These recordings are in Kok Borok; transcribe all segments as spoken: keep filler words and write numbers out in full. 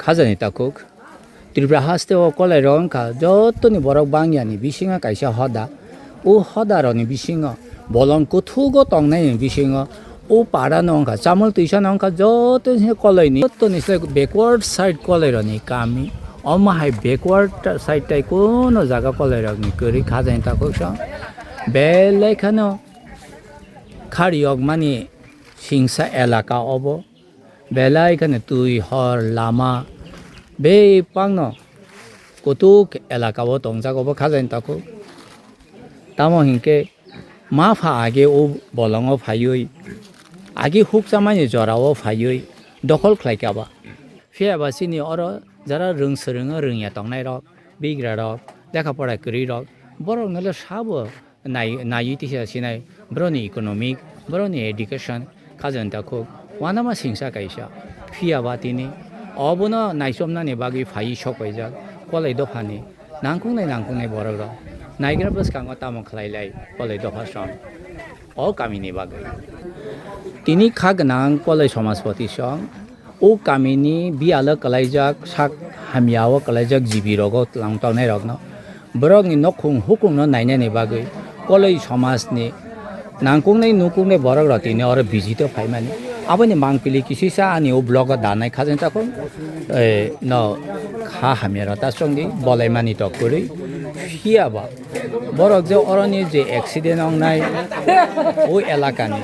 Khajani takhuk. Tripura haste o kolai rok wngkha jotoni borok bangya ni bisingo kaisa hoda. O hoda rok ni bisingo bolong kuthugo tongnai ni bisingo o para no wngkha chamul twisa no wngkha joto se kolai ni joto ni se backward side kolai rok ni kami. Omo hai backward side tai kuno jaga kolai rok ni kwrwi khajani takhuk song. Belai kheno khari yok mani singsa elaka obo. Belai kheno twi hor lama bebakno kutuk elaka o tongjak obo khajani takhuk. Tamo hinkhe ma pha age o bolongo phaiwi age hukchamani jorao phaiwi dokhol khlaikha ba. Phiya ba chini oro jara rwng swrwngo rwngya tongnai rok, bigra rok, lekha pora kwrwi rok, borok no le sabo nai-, naiwi tisa sinai, borokni economic, borokni education, khajani takhuk, uanama singsa kaisa. Phiya ba tini, obono naichomnani bagwi phaiwi sok paijak, kolai dophani, nangkuknai nangkuknai borok rok, naigra bwskango tamo khlai lai, kolai dopha song, o kamini bagwi. Tini kha gwnang kolai somajpoti song, o kamini biyalo kwlaijak, sak hamya o kwlaijak G B rogo tlang tongnai rokno, borokni nokhung hukungno nainani bagwi koloi somajni nangkuknai nukuknai borok rok tini oro visit o phaimani. Aboni mangpili kisisa ani o vlog o danai khajani takhuk, eh, no kha hamya rok ta chongdi bolaimani tok kwrwi phiya ba. Borok je oroni je accident wngnai, o elakani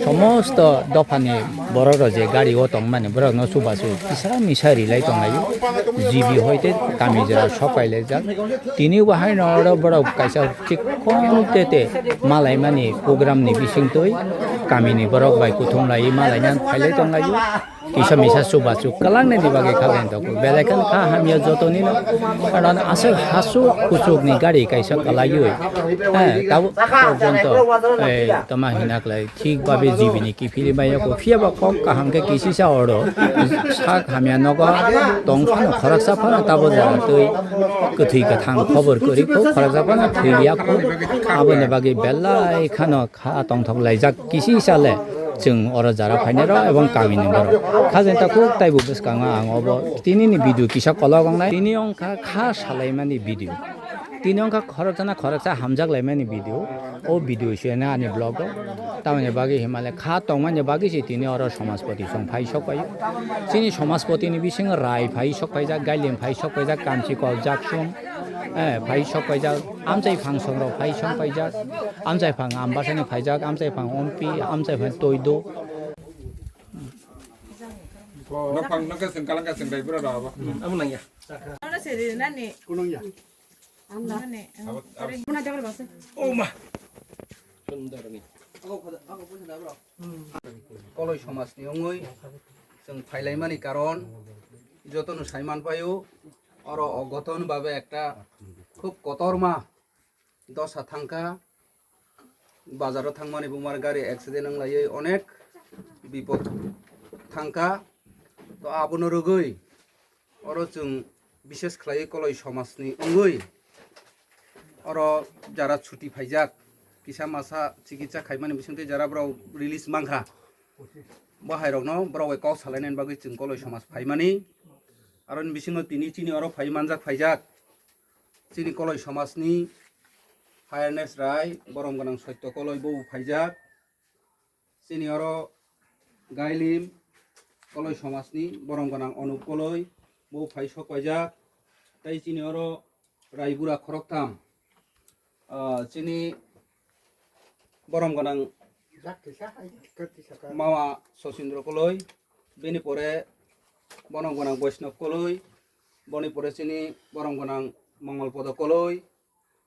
somosto dophani borok rok je gari o tongmani, borok no chubachu kisa misa rilai tonglaio. G B hoite kami jora sok pailaijak. Tini bo haino oro borok kaisa chikkon tete malaimani program ni bisingtwi kamini borok bai kuthum lai malaina phailai tonglaio. Kisa misa chubachu kwlangnani bagwi kha bai tongo. Belai kheno kha hamya jotoni no. Karon aswk hasuk kuchuk ni gari kaisa kwlaiwi. Eh, tabuk porjonto, eh, tama hina kwlai thik babe G B ni kiphilwi maya ko. Phiya ba kok kaham khe kisisa oro sak hamya nogo tong phano khoroksa phano tabo jaga twi kwthwi kwthang khobor kwrwi kho khoroksa phano thwi liya kho. Aboni bagwi belai khano kha tongthok laijak kisi sale chwng oro jara phainai rok ebong kamini borok. Khajani takhuk taibo bwskango ang obo tini ni video kisa kolok wngnai. Tini wngkha kha salaimani video. Tini wngkha khoroksa na khoroksa hamjak laimani video. O video se na ani vlog o. Tamoni bagwi himale kha tongmani bagwi se tini oro somajpoti song phai sok paio. Chini somajpoti ni bisingo Rai phai sok paijak, Gailem phai sok paijak, Kamchi kol Jaksum, eh, phai sok paijak, Amchai Phangsong rok phai sok paijak. Amchai phang ambasani phaijak, amchai phang ompi, amchai phang toido. Nokphang nokha seng kalang ka seng dai bura da ba. Amo nang ya. Ano se ri nani? Kunung ya. Ano ne? Abo, abo. Muna jagal basa. Oh ma. Sundar ni. Koloi somajni wngwi chwng phailaimani karon jotono saiman paio, oro ogoton babe ekta khub kotorma dosa thangkha, bazaro thangmani bumar gari accident wnglaiwi onek bipod thangkha. To abono rwgwi oro chwng bishes khlaiwi koloi somajni wngwi oro jara chuti phaijak, kisa masa chikitsa khaimani bisingtwi jara borok release mankha. Bo hairokno borok bai kok salainani bagwi chwng koloi somaj phaimani. Aroni bisingo tini chini oro phai manjak phaijak. Chini koloi somajni Highness Rai, borom gwnang Sotto Koloi bobo phaijak. Chini oro Gailim koloi somajni borom gwnang Onup Koloi bobo phai sok paijak. Tei chini oro Raibura khoroktham, ah, chini borom gwnang Mama Sosindro Koloi, bini pore borom gwnang Boisnob Koloi, boni pore chini borom gwnang Mongol Podo Koloi,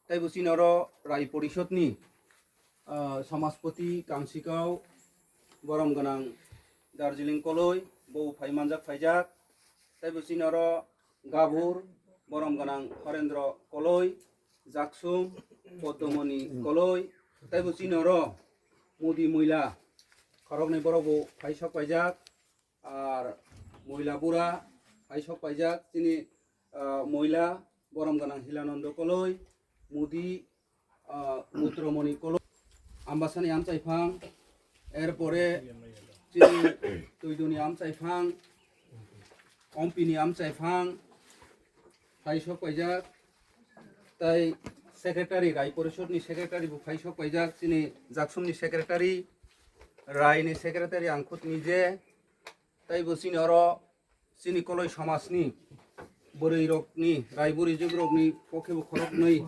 tei bo chini oro Rai Porishodni, ah, Somaspoti Kamsikau, borom gwnang Darjeeling Koloi, bo phai manjak phaijak, tei bo chini oro Gabur, borom gwnang Horendro Koloi, Jaksum, Podomoni Koloi, tei bo chini oro Mudi Moila, khoroknwi borok bo phai sok paijak, ar Moila Bura phai sok paijak, chini, ah, Moila, borom gwnang Hilanando Koloi, Mudi, ah, Mutromoni Koloi, Ambasani Amchaiphang, erpore chini Twidoni Amchaiphang, ompini amchai phang phai sok paijak, tai secretary, Rai Porishod ni secretary bo phai sok paijak, chini Jaksum ni secretary, Rai ni secretary ang khud nije, tai bo chini oro chini Koloi somaj ni bwrwi rok ni, Rai bwrwi juk rok ni pokhe bo khorok nwi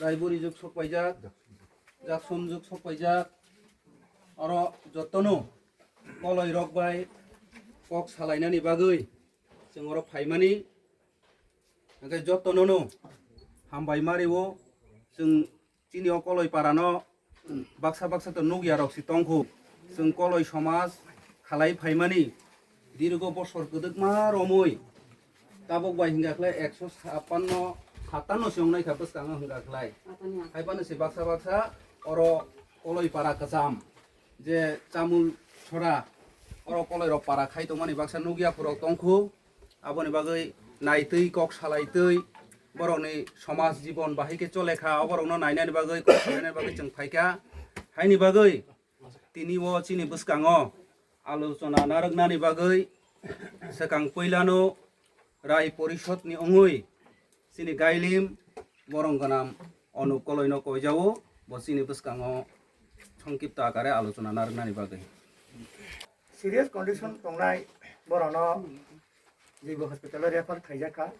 Rai bwrwi juk sok paijak, Jaksum juk sok paijak, oro jotono Koloi rok bai kok salainani bagwi chwng oro phaimani. Hwnkhe jotonono hambai mario. Chwng chini o Koloi parano baksa baksa to nukya rok si tongkhu. Chwng Koloi somaj khalai phaimani dirgo bosor kwdwkma romwi tabuk bai hwnkha khlai ekso sappanno, sattanno se wngnai kha bwskango hwnkha khlai. Haiphano se baksa baksa oro Koloi para kwcham je chamul sora oro Koloi rok para khai tongmani baksa nukya phurok tongkhu. Aboni bagwi naitwi kok salaitwi borokni somaj jibon bahai khe chole kha, o borokno nainani bagwi kok salainani bagwi chwng phaikha. Haini bagwi tini o chini bwskango alochona narwknani bagwi swkang puilano Rai Porishod ni wngwi chini Gailim Borom Ganam Onup Koloino koijao, bo chini bwskango songkipto akare alochona narwknani bagwi. Serious condition tongnai borokno Jibo hospital o refer khaijak kha.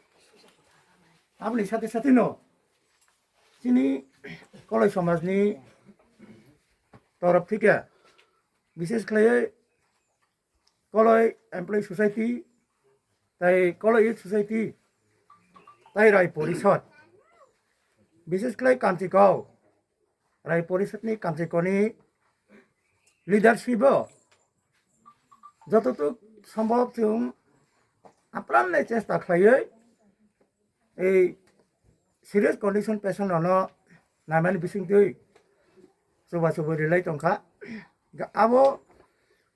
Aboni sate sate no chini Koloi somaj ni torof thike bishesh khlaiwi Koloi Employee Society tai Koloi Youth Society tai Rai Porishod, bishesh khlai Kamchikau Rai Porishod ni Kamchikoni leadership o jototuk sombhob chwng apran le chesta khlaiwi ei serious condition patient rokno naimani bisingtwi chubachu bo rilai tongkha. Abo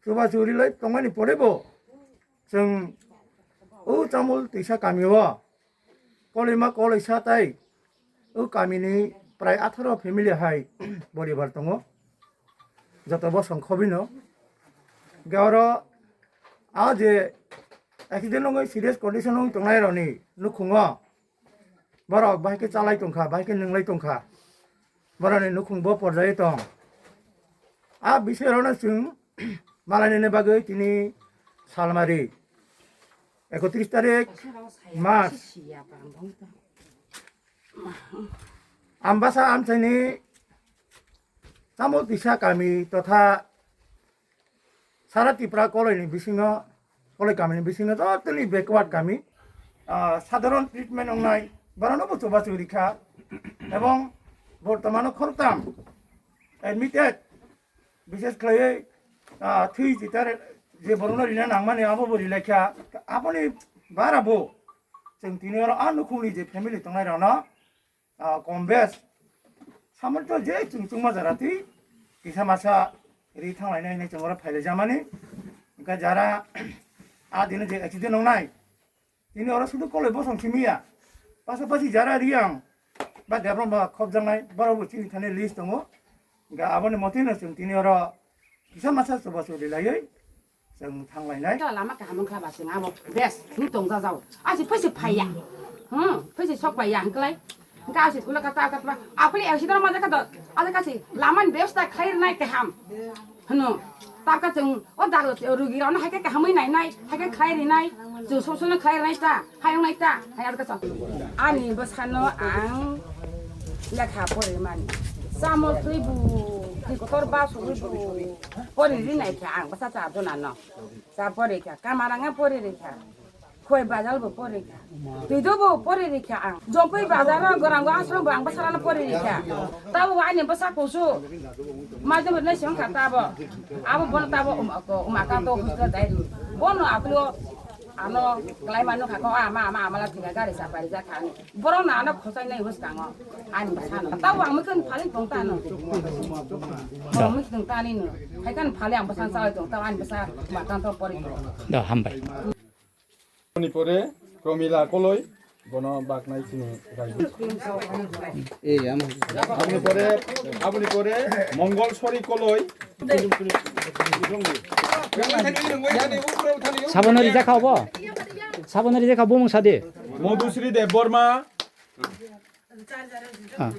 chubachu rilai tongmani pore bo chwng o Chamul Twisa kami o Kolima Koloisa tai o kamini prai atharo family hai poribar tongo, joto bosong khobino. Hwnkhe oro a je accident wngwi serious condition wng tongnai rokni nukhungo borok bahai khe chalai tongkha, bahai khe nwnglai tongkha, borokni nukhung bo porjai tong. A bising rokno chwng malainani bagwi tini salmari ekotris tarik March Ambasa amchaini Chamul Twisa kami totha sara Tripura Koloini bisingo, Koloi kamini bisingo totally backward kami, ah, sadharon treatment wngnai, borokno bo chubachu rikha, ebong bortomano khoroktham admitted, bishesh khlaiwi, ah, thwi jitar je borokno rina nangmani abo bo rilaikha, aboni bara bo chwng tini oro a nukhungni je family tongnai rokno ah, kom bes samantha je chwng chwngma jara twi kisa masa ri thanglainai hinwi chwng oro phailaijamani. Hwnkhe jara a dino je accident wngnai, tini oro sudu Koloi bosong simi ya, pasapasi jara Riang ba Debrom ba khobjaknai, borok bo chini thani list tongo. Hwnkhe aboni motino chwng tini oro kisa masa chubachu rilaiwi chwng thanglainai. Kala lama kaham wngkha ba chwng abo bes thung tong jajao. Asi phaisa phaiya. Hmm, phaisa sok phaiya hwnkhlai. Hwnkhe asi thula kata kata ba akuli accident ma jakha do. Ada kasi lamani bebostha khlai rwnai kaham. Hwno. Tabka chwng o dag rugi rokno haikhe kahamwi nainai, haikhe khlai rinai. Chwng sob sono khlai rwnai ta, hai wngnai ta, hai aro kasa. Ani bwsano ang lekha pori mani. Chamo twi bu, twi kotor ba sugwi bu pori rinai kha ang bwsa cha jona no. Cha pori kha, kamaranga pori ri kha. Khoi bazar bo pori kha. Twido bo pori ri kha ang. Jompui bazar no gorang go asro bo ang bwsarano pori ri kha. Tabo ani bwsa kusu. Majum ne song kha tabo. Abo bono tabo um, ko, um, aka to hostel dai. Bono aklo ano klai manu kha ko ama, ama, amala thinga gari sapari ja kha ani. Borok no ano khosai nai bwskango. Ani bwsano. Tabo ang mukhan phali tong ta no. Tabo mukhan tong ta ni no. Hai kan phali ang bwsan salai tong ta ani bwsa ma tang to pori. Da hambai. Aboni pore Promila Koloi, bono baknai chini raijak. Aboni pore, aboni pore Mongol Sori Koloi. Sabono rijak kha obo? Sabonari dekha bumung sadi. Modusri Debbarma. Ah.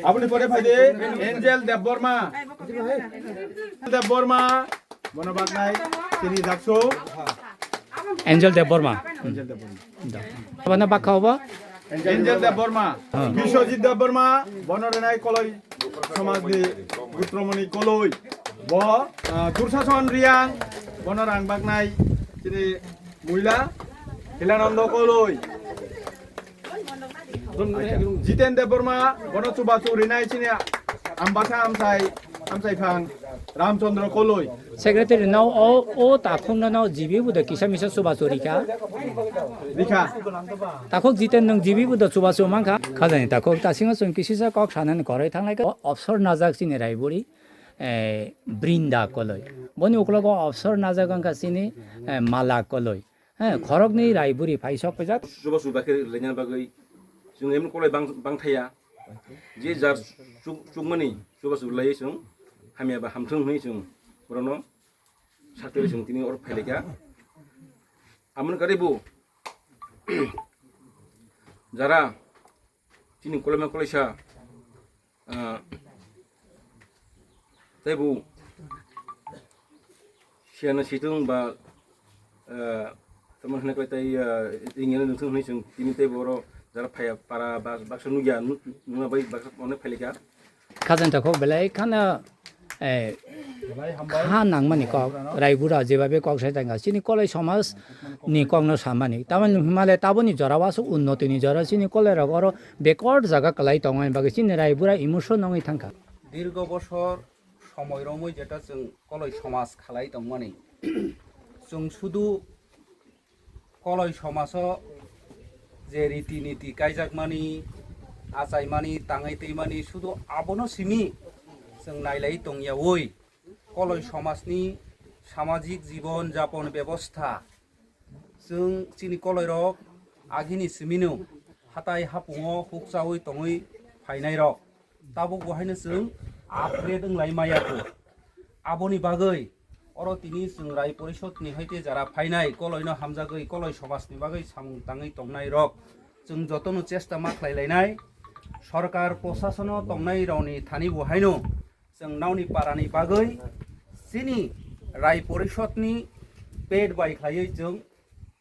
Aboni pore phaidi Angel Debbarma. Debbarma. Bono baknai chini jaksu. Angel Debbarma. Angel Debbarma. Da. Abana bakha obo? Angel Debbarma. Ah. Biswajit Debbarma. Bono renai koloi somajni Gutromoni koloi. Bo, ah, Dursason Riang. Bono rang baknai chini muila Hilanando koloi. Jiten Debbarma, bono chubachu rinai chini ambasa amsai, amsai phang Ramchandra koloi. Secretary no o, o takhuk no no jibi budo kisa misa chubachu rikha. Rikha. Takhuk Jiten nung jibi budo chubachu mankha. Khajani takhuk tasingo chwng kisisa kok sanani koroi thanglai kha. Obsor najak chini Raiburi, eh, Brinda koloi. Boni uklogo obsor najak wngkha chini, eh, Mala koloi. He, khoroknwi Raiburi phai sok paijak. Chubachu bakhe laina bagwi chwng emon kolai bang, bang thaya. Je jar chuk, chukmani chubachu lai chwng hamya ba hamthung hwnwi chwng borokno sakte chwng tini oro phailaikha. Amoni karibu jara chini kolaima kolaisa, ah, tei bo siyano situng ba, ah, tamo hwnwi koi tei, ah, ringya nungthung hwnwi chwng tini tei boro jara phaiya para ba baksa nukya nu-, nungya bai baksa onek phailika. Khajani takhuk belai khana, eh, kha nangmani kok, Raibura jebabe kok sai tangka, chini kolai somaj ni kokno samani. Tamoni hwnmale taboni jora wasu unnoti ni jora chini kolai rok oro bekor jaga kwlai tongmani bagwi chini Raibura emotion wngwi thangkha. Dirgo bosor somoi romwi jeta chwng koloi somaj khalai tongmani. Chwng sudu koloi somajo je riti niti kaijakmani, achaimani, tangwi twimani sudu abono simi chwng nailai tongyaui koloi somajni samajik jibon japon bebostha. Chwng chini koloirok agini simino hatai hapungo hukchaui tongwi phainairok. Tabuk bo haino chwng upgrade wnglai maya kho. Aboni bagwi oro tini chwng Rai Porishodni haite jara phainai koloino hamjagwi koloi somajni bagwi samung tangwi tongnairok chwng jotono chesta ma khlai lainai. Sorkar prosasono tongnairokni thani bo haino chwng nauni parani bagwi chini Rai Porishodni pet bai khlaiwi chwng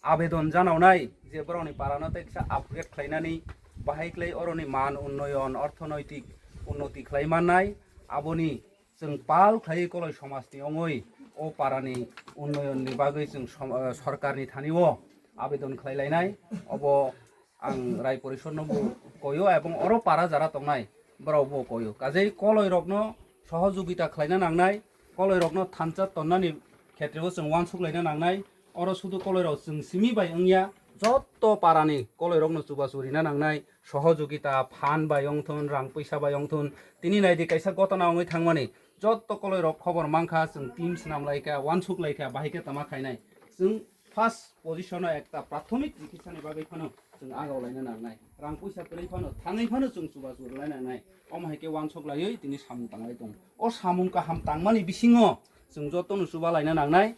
abedon janaunai je borokni parano tei kisa upgrade khlainani bahai khlai oroni man unnoyon orthonoitik unnoti khlai mannai. Aboni chwng pal khlaiwi koloi somajni wngwi o parani unnoyonni bagwi chwng som-, eh, sorkarni thanio abedon khlai lainai. Obo ang Rai Porishodno bo koyo ebong oro para jara tongnai borok bo koyo. Kajei koloi rokno sohojogita khlaina nangnai, koloi rokno thansa tonnani khetreo chwng uansuk laina nangnai. Oro sudu koloi rok chwng simi bai wngya, jotto parani koloi rokno chubachu rina nangnai, sohojogita phan bai wngthun, rang puisa bai wngthun. Tini naidi kaisa gotona wngwi thangmani, jotto koloi rok khobor mankha, chwng team swnam laikha, uansuk laikha, bahai khe tama khainai. Chwng first position o ekta prathomik chikitsa ni bagwi phano chwng agau laina nangnai. Rang puisa kwrwi phano thangwi phano chwng chubachu rwlai nangnai. Omo hai khe uansuk laiwi tini samung tanglai tongo. O samung kaham tangmani bisingo chwng jotono chuba laina nangnai.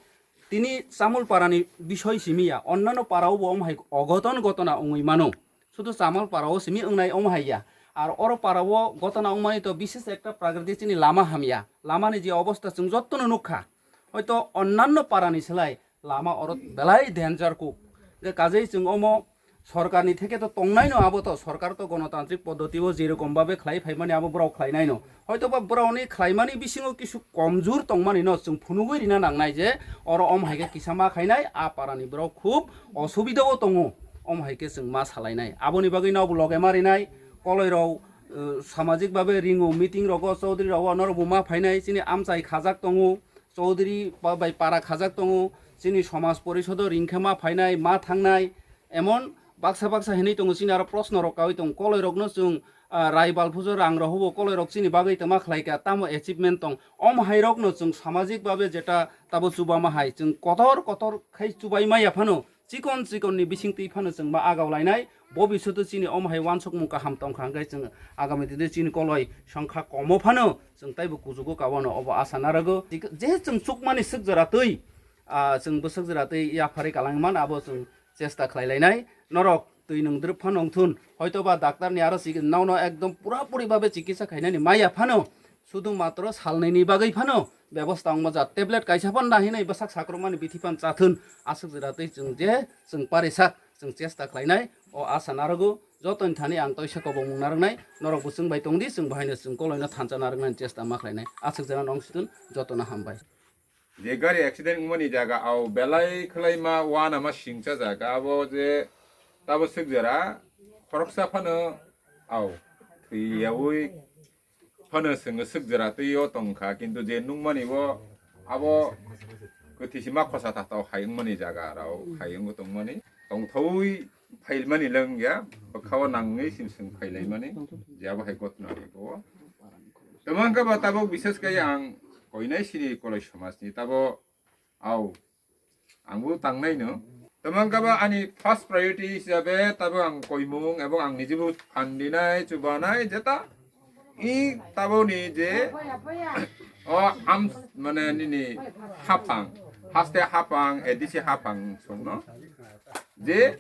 Tini Chamulpara ni bisoi simi ya, onnano para o bo omo hai ogoton gotona wngwi mano. Sudu Chamulpara o simi wngnai omo hai ya. Ar oro para o gotona wngmani to bishes ekta prakriti chini lama hamya. Lama ni je obostha chwng jotono nukha. Hoito onnanno para ni slai lama oro belai danger kuk. Je kajei chwng omo sorkarni theke to tongnaino, abo to sorkar to gonotantrik poddoti o jerokom babe khlai phaimani abo borok khlainaino. Hoito ba borokni khlaimani bisingo kisu komjur tongmani no chwng phunugwi rina nangnai je oro om hai khe kisa ma khainai, a parani borok khub osubida o tongo, om hai khe chwng ma salainai. Aboni bagwi no loge ma rinai, koloi rok, eh, samajik babe ringo, meeting rogo, chaudhuri rogo norok bo ma phainai, chini amchai khajak tongo. Chaudhuri ba-, bai para khajak tongo, chini somaj porisodo ringkhe ma phainai, ma thangnai, emon baksa baksa hinwi tongo, chini aro proshno rok kaui tongo, koloi rokno chwng, ah, rai balphujo rang rohobo koloi rok chini bagwi tama khlai kha, tamo achievement tong, om hai rokno chwng samajik babe jeta tabo chuba ma hai, chwng kotor kotor khai chubai maya phano, chikon chikon ni bising twi phano chwng ma agau lainai, bo bisoto chini omo hai uansukmung kaham tongkha hwnkhe chwng agami dino chini koloi songkha komo phano chwng taibo kuchugo ka wano obo asa narago. Je chwng chukmani swk jora twi, ah, chwng bwswk jora twi yapharwi kalangman abo chwng chesta khlai lainai. Norok twi nwng drwp phano wng thun, hoito ba doctor ni aro chiki-, nono ekdom pura puri babe chikitsa khainani maya phano, sudung matro salnwi ni bagwi phano bebosta wngma ja, tablet kaisa phano nahinai bwsak sakrokmani bithi phano cha thun. Aswk jora twi chwng je chwng parisak chwng chesta khlainai, o asa narogo. Jotoni thani ang toisa kobongmung narwknai, norok bo chwng bai tongdi, chwng bahaino chwng koloino thansa narwknani chesta ma khlainai. Aswk jora nong si thun, jotono hambai. Je gari accident wngmani jaga, au belai khwlaima uanama singcha jaga, abo je tabo swk jora khoroksa phano au thwiyaui phano chwng swk jora twi o tongkha, kintu je nukmani bo abo kwthwi sima khosa taktao hai wngmani jaga rao hai wngwi tongmani, tongthaui phailmani le wngya, bwkhao nangwi sim swng phailaimani, je abo hai ghotna abo. Tamo wngkha ba tabuk bises khe ang koinai sini koloi somajni tabo au ang bo tangnai no. Tamo wngkha ba ani first priority hisabe tabo ang koimung ebong ang nijibo phandinai chubanai jeta i taboni je o am mane nini hapang haste hapang A D C hapang songno je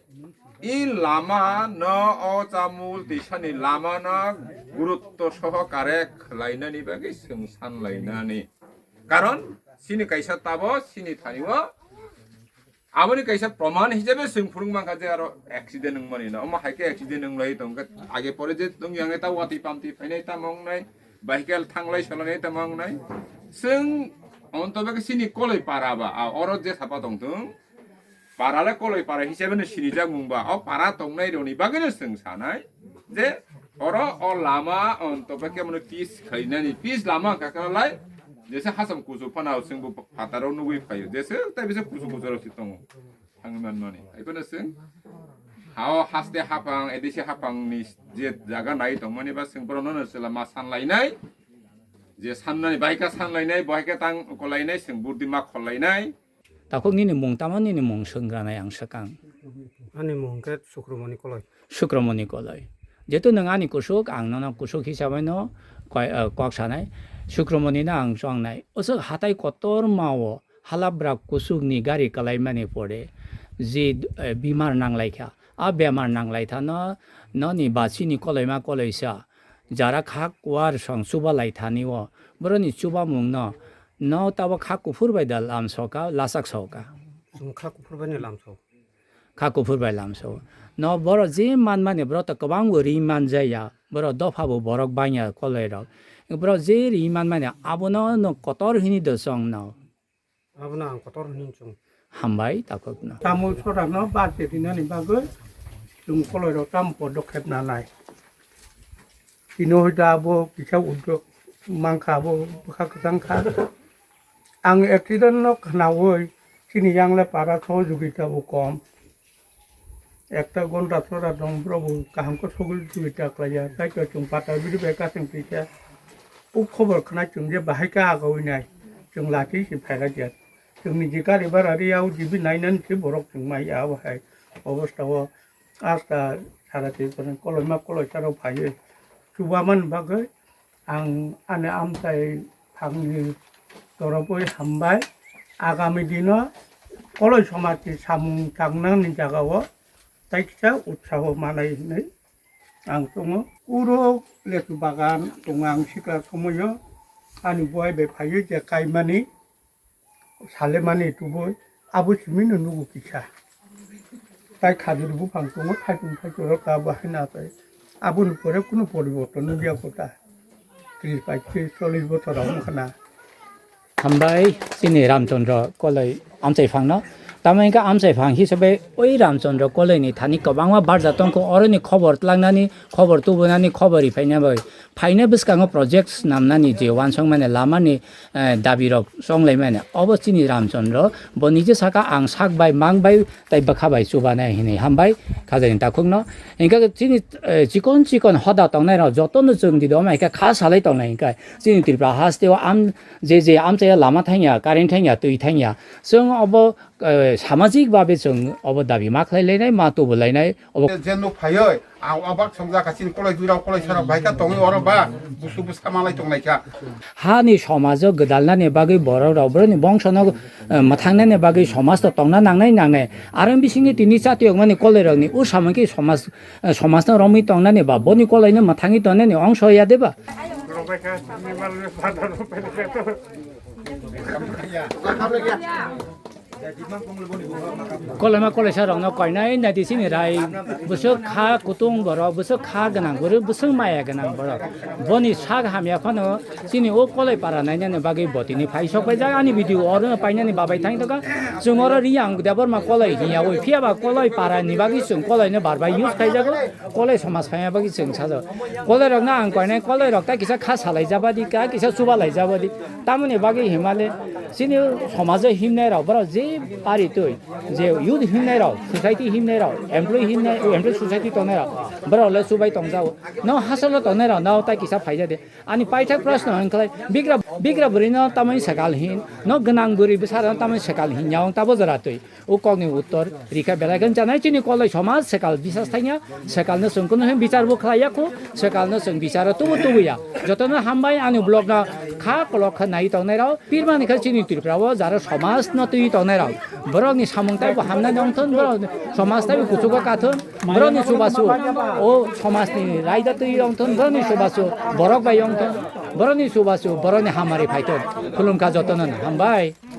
i lama no o chamul tisani lama no gurutto sohokare khlainani bagwi swng sanlainani. Karon sini kaisa tabo sini thani o aboni kaisa proman hisabe swng phurung mankha je aro accident wngmani no. Omo hai khe accident wnglai tongkha, age pore je tong yang ta watwi pamtwi phainai tamo wngnai, bahikal thanglai solanai tamo wngnai. Swng ontobe khe sini koloi para ba, a oro je sapa tongthung, para le koloi para hisabe no sinijak mung ba, o para tongnai roni bagwi no swng sanai je oro o lama ontobe khe mano pis khainani, pis lama wngkha khe lai jesa hasam kuchuk phano chwngbo phataro nugwi phaio, jesa tai bisa kuchuk kuchuk rok se tongo. Thangwi manmani. Haiphano chwng hao haste hapang, A D C hapangni je jaga nai tongmani ba chwng borokno no chwla ma sanlainai. Je sannani bahai khe sanlainai, bahai khe tang kolainai, chwng burdi ma khollainai. Takhuk nini mung tamo, nini mung swngranai ang swkang. Ani mung khe Sukromoni Koloi. Sukromoni Koloi. Jehetu nwng ani kusuk, ang nono kusuk hisabaino koi-, eh, kok sanai. Sukromoni no ang chongnai. Usuk hatai kotor mao. Halabra kusukni gari kalaimani pore je, eh, bimar nanglaikha. A bemar nanglaithano noni bachini koloima koloisa jara khak kuar song chuba laithani o. Boroni chubamungno no tabo khak kuphur bai da lamsoka, lachak soka. Chwng khak kuphur bai ni lamsao. Khak kuphur bai lamsao. No borok je manmani borok to kwbangbo ri manjaya. Borok dophabo borok bangya koloirok. Borok je ri manmani abono no kotor hini do chwngno. Abono ang kotor hwnwi chwng. Hambai takhukno. Tamul sorano bad rinani bagwi chwng koloirok tamo podokkhep nanai. Tino hwda abo kisa uddog mankha, abo bwkha kwchangkha. Ang accident no khnaui chini yangle para sohojogita bo kom. Ekta gonda sora dong, borok bo kaham khe sogwi sogwi ta khlaiya. Tai to chwng pata bidi bai kasing twi khe. O khobor khna chwng je bahai khe agawi nai. Chwng lachi se phailai ya. Chwngni je gari bara ri ya, o jibi nainani se borok chwng mai ya, abo hai obosta o asta sara twi koloima koloisa rok phaiwi. Chubaman bagwi ang ani amchai phangni torobwi hambai. Agami dino koloi somajni samung tangnani jagao tai kisa utsaho manai hinwi ang tongo. Uro lechu bagan tongo ang sikla somoio ani buai bai phaiwi je kaimani. Salemani tubui abo simi no nugo kisa. Tai khajur buphang tongo, thaichung thaichung rok ta bahai na tai. Aboni pore kunu poriborton nugya kota. Tris bai tris chollish bochor rok wngkha na. Hambai chini Ramchandra Koloi amchai phangno. Tamo hwnkhe amchai phang hisabe oi Ramchandra Koloi ni thani kwbangma barja tongkho, oroni khobor tlangnani, khobor tubunani, khobor riphaina bai. Phaina bwskango project swnamnani je uansukmani lamani eh, dabirok chonglaimani. Obo chini Ramchandra, bo nije saka ang sak bai, mang bai, tai bwkha bai chubanai hinwi hambai khajani takhukno. Hingkhe chini, eh, chikon chikon hoda tongnairok jotono chwng di doma hingkhe kha salai tongnai hingkhe chini Tripura hasteo am je je amchaya lama thangya, current thangya, twi thangya. Chwng obo eh, samajik babe chwng obo dabi ma khlai lainai, ma tubu lainai, obo je nuk phaioi, ang obak songjak kha, chini kolai jura, kolai sara bai kha tongwi oro ba, busu bwsa malai tonglai kha. Hani somajo gwdalnani bagwi borok rok, borokni bongsono, eh, mwthangnani bagwi somaj to tongna nangnai nangnai. Aro bisingni tini chatiyokmani kolai rokni o samung khe somaj, eh, somajno romwi tongnani ba boni kolaino mwthangwi tongnani ongso ya de ba? Kolaima kolaisa rokno koinai naidi chini rai, bwswk kha kutung borok, bwswk kha gwnang borok, bwswk maya gwnang borok. Boni sak hamya phano chini o kolai para nainani bagwi botini phai sok paijak. Ani video oro painani babai thang toka. Chwng oro Riyang Debbarma kolai hiya oi, phiya ba kolai para ni bagwi chwng kolai no bar bai use khaijago. Kolai somaj phaima bagwi chwng sajo. Kolai rokno ang koinai, kolai rok ta kisa kha salai jabadi, ka kisa chuba lai jabadi. Tamoni bagwi himale chini somajo himnai rok borok je pari twi, je youth himnai rok, society himnai rok, employee himnai, employee society tongnai rok, borok le chubai tongjago. No hasalo tongnai rok no ta kisa phaijade. Ani paithak proshno hwn khlai, bigra, bigra bwrwino tamoni swkal hin, no gwnang bwrwi bwsarano tamoni swkal hin, yaung tabo jora twi. O kokni uttor rikha belai khe chanai chini kolai somaj swkal bisas thangya, swkalno chwng kunu hin bichar bo khlaiya khu, swkalno chwng bicharo tubu tubuya. Jotono hambai ani vlogno kha kolok kha nai tongnai rok, pirmani khe chini Tripura o jara somajno twi tongnai rok. Borokni samung taibo hamnani ongthon, borok somaj taibo kuchugo kathon, borokni chubachu o somajni raida twi ongthon, borokni chubachu borok bai ongthon, borokni chubachu borokni hamari phaithon. Khulumkha jotono hambai.